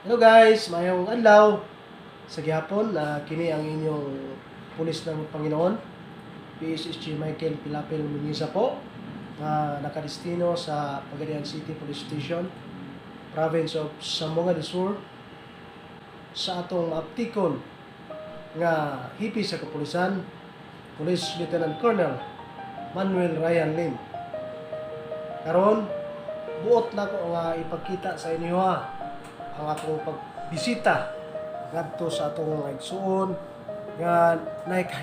Hello guys, mayong adlaw sa gihapon na kini ang inyong pulis ng Panginoon, PSSG Michael Pilapil Munisa po, nga nakadestino sa Pagadian City Police Station, Province of Zamboanga del Sur, sa atong maaptikon nga hepe sa kapulisan, Police Lieutenant Colonel Manuel Ryan Lim. Karon, buot na ko nga ipakita sa inyo ha, ang akong pagbisita ngadto sa atong mga igsuon nga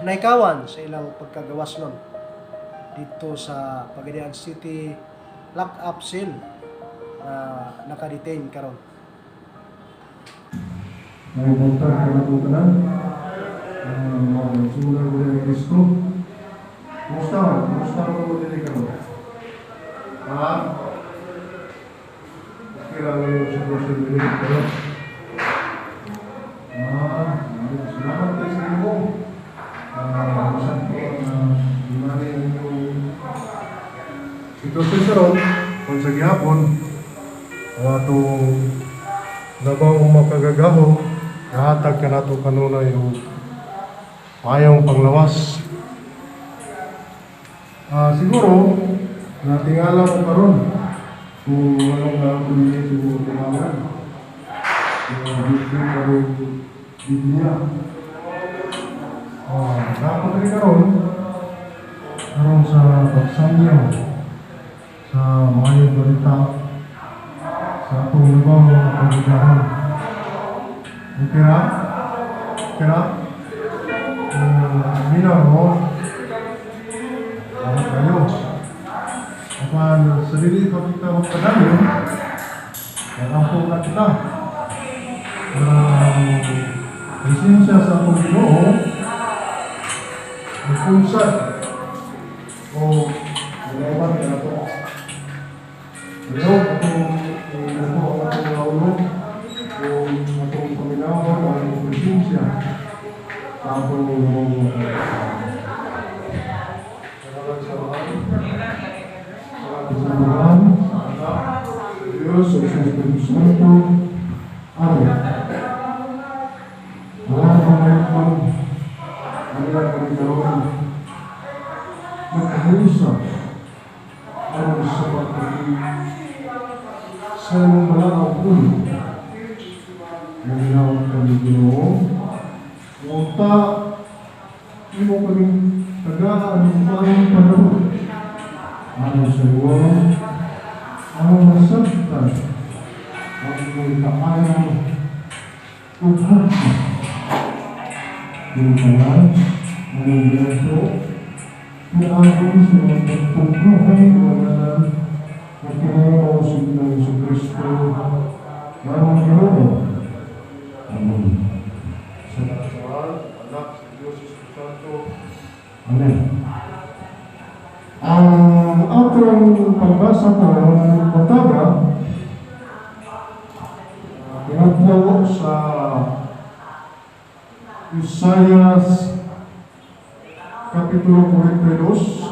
naikawan sa ilang pagkagawas nun dito sa Pagadian City lock up cell na naka-detain karon. May buntag ka na tanan. Sunan ko ni Kristo. Kumusta man? Kumusta man mo dili karon? Ha? Okay lang yung sitwasyon dili karon. Salamat kay sa imo. Usan ko ang ang inyong sitwasyon karon kung sa gihapon ang atong labaw makagagahom nahatag ka nato kanunay og maayong panglawas. Siguro natingala mo karon kung anong nato dinhi sa imong tubangan. Yung karon Biblia. Dapat rin karon karon sa pagsangyaw sa maayong balita sa atong labaw makagagahom. Okay ra? Okay ra? Minaw mo? Salamat kayo. Apan sa dili pa kita magpadayon, nagampo na kita. Ang presensya sa atong Ginoo, ang punsad, o nagauban ka na to. Pero atong inuho ang atong mga ulo, o atong paminawon ang presensya sa atong Ginoo. Sa ngalan sa Amahan, sa Amahan, sa Anak, sa Diyos, sa Espiritu Santo. Amen. Mga pangayupan, kanila kami karon nagkahiusa aron sa pagpagi sa imong balaang pulong. Nanginawag kami, Ginoo, unta imo kaming tagaan ng maayong panahon aron sa iyo ang masabtan ang imong kaayo ug hugma. Kini tanan among gianto pinaagi sa imong pagpuhay o ngalan na kini mao si Ginoong Kristo nga among Ginoo. Amen. Sa ngalan sa Amahan, Anak, sa Diyos, Espiritu Santo. Amen. Ang atong pagbasa karong buntaga tinudlo sa Isaias Kapitulo 42,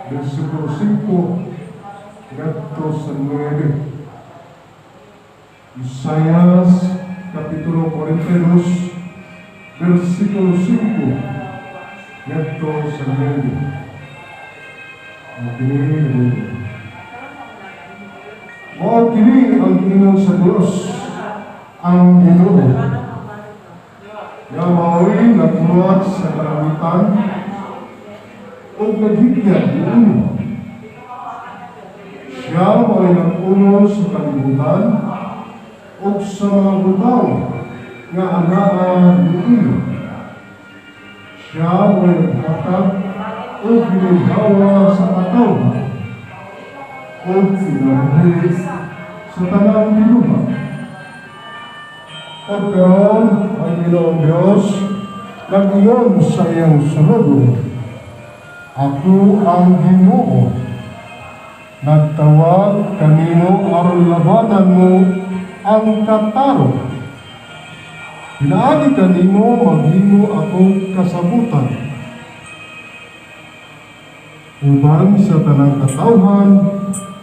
versikulo 5 ngadto sa 9. Isaias Kapitulo 42, versikulo 5 ngadto sa 9. Ang kini, mao kini ang ingon sa Dios ang Ginoo nga mao'y nagbuhat sa kalangitan ug naghigya niini. Siya mao'y nag-uno sa kalibutan ug sa mga butang nga anaa niini. Siya mao'y naghatag og ginhawa sa katawhan ug kinabuhi sa tanang binuhat. Ug karon ang Ginoong Dios nag-ingon sa iyang sulugoon, "Ako ang Ginoo. Nagtawag kanimo aron labanan mo ang katarong. Pinaagi kanimo maghimo akong kasabutan uban sa tanang katawhan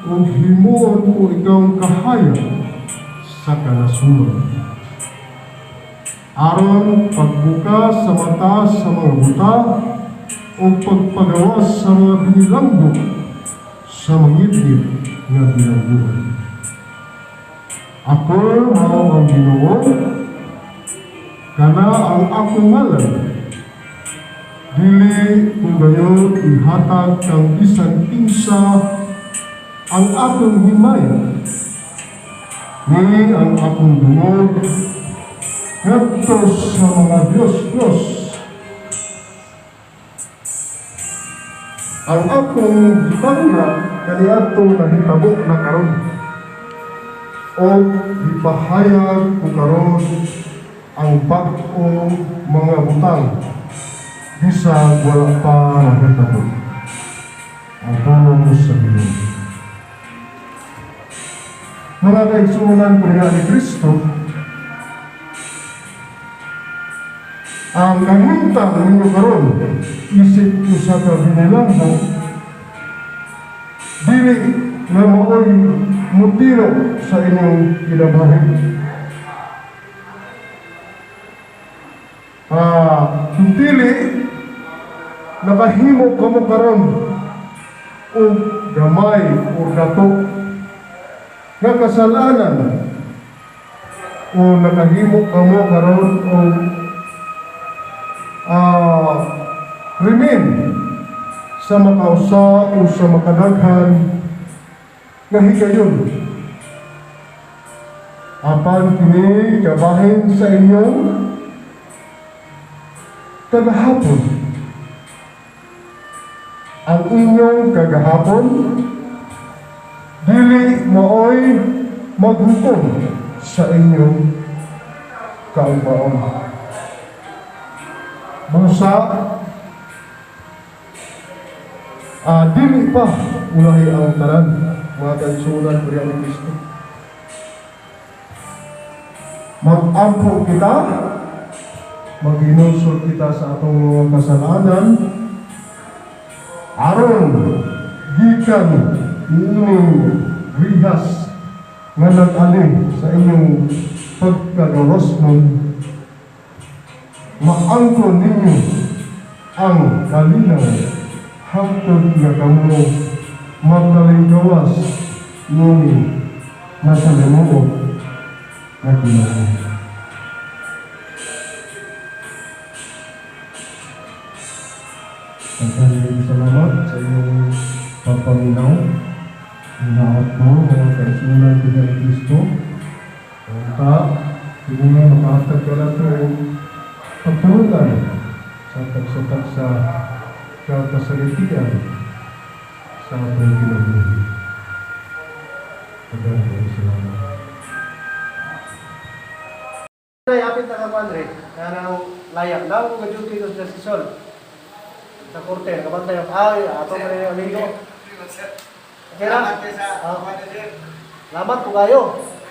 ug himuon ko ikaw kahayag sa kanasuran." Aron pagbukas sa mata sa mga buta o pagpagawas sa mga binilanggo sa mangibgib nga bilangguan. Ako mao ang Ginoo, kana ang akong ngalan. Dili ko gayon ihatag kang bisan kinsa ang akong himay, ni ang akong dungog ngadto sa mga Diyos-Diyos. Ang akong gitangna kaniadto nahitabo na karon, o gipahayag ko karon ang bag-ong mga butang bisag wala pa nahitabo. Ang pulong sa Ginoo. Mga kaigsuonan ko ni Kristo, ang kahimtang ninyo karon isip usa ka binilanggo, dili nga maoy mutiro sa inyong kinabuhi. Kung dili nakahimo kamo karon og gamay o dato nga kasalanan, o nakahimo kamo karon og krimen sa makausa o sa makadaghan nga higayon, apan kini kabahin sa inyong kagahapon. Ang inyong kagahapon dili maoy maghukom sa inyong kaubaon. Busa dili pa ulahi ang tanan, mga kaigsuonan ko ni Kristo. Mag-ampo kita, maghinulsol kita sa atong mga kasalanan, aron gikan niining rihas nga nag-ali sa inyong pagkagawas nun, maangkon ninyo ang kalinaw hangtod nga kamo magkalinggawas niini masalimuot nga Ginoo. Daghang salamat sa inyong pagpaminaw. Hinaot mo mga kaigsuonan ko ni Kristo. Unta, hindi nga makahatag ka na ito pagtulunan sa pagsukat sa kasalitian sa atong kinabuhi. Daghang salamat. Ay, apit na ka, Andre, na nang layak. Naong kong ga-duty sa Justice. Sa korte, nakabantay ako. Ay, ato pa rin yung amigo. Okay na? Salamat po kayo.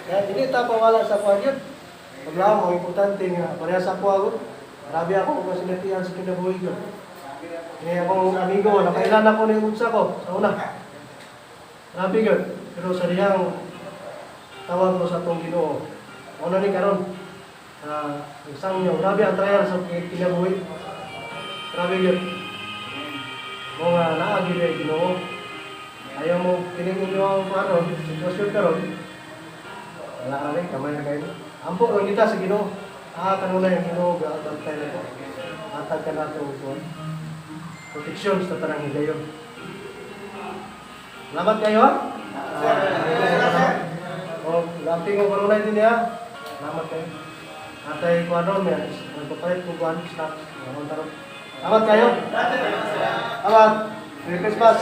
Kaya hindi ta pawala sa kuwan yun. Paglaom, ang importante nga, pareha sa ako ako. Grabe ako kung masinatian sa kinabuhi ko. Kaya akong amigo, nakailan ako ng unsa ko sa una. Grabe yun. Pero sa diyang tawag ko sa atong Ginoo. Una ni karon, nagsangyo. Grabe ang trial sa kinabuhi. Grabe yun. Mga naagi kay Ginoo. Ayaw mo kining inyo ang karon, sitwasyon karon. Wala ka rin, kamay na kayo. Ampo lang kita sa Ginoo. Kanunay ang Ginoo gaabantay na ko. Atag ka nato og proteksyon sa tanang higayon. Salamat kayo ha. O, lamping ko kanunay din niya. Salamat kayo. Atay ko ano, may nagpapalit ko kuan snacks. Salamat kayo. Salamat. Merry Christmas.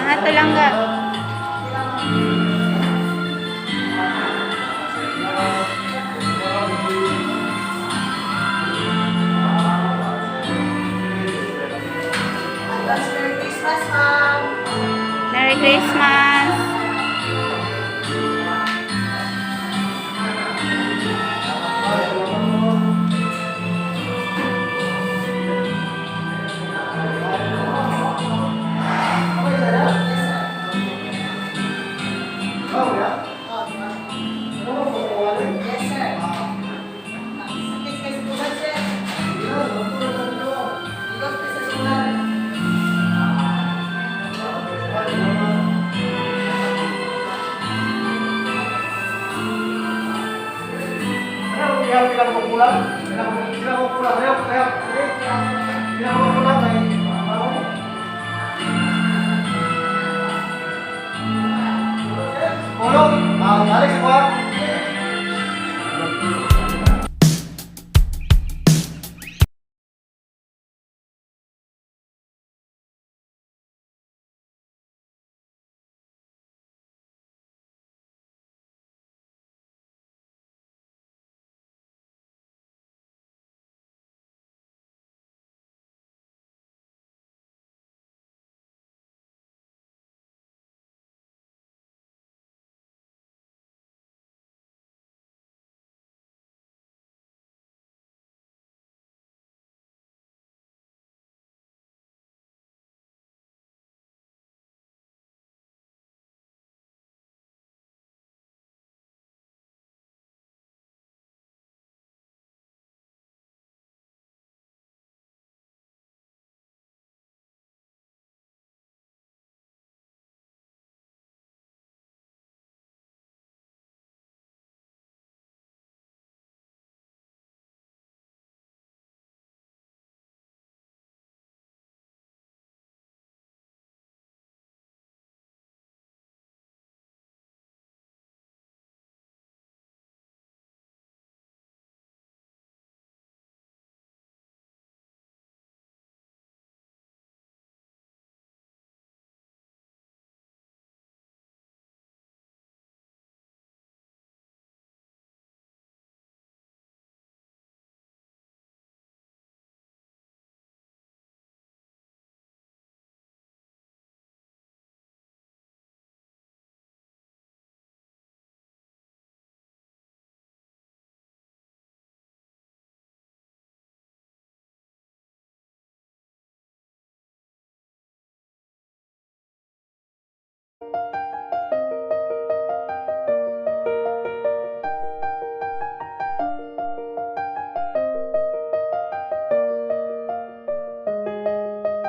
Mga tulangga. Christmas. Yes, sir. Sakit kay sa tubad, sir. Igos pa sa sulat. Alex, kuha.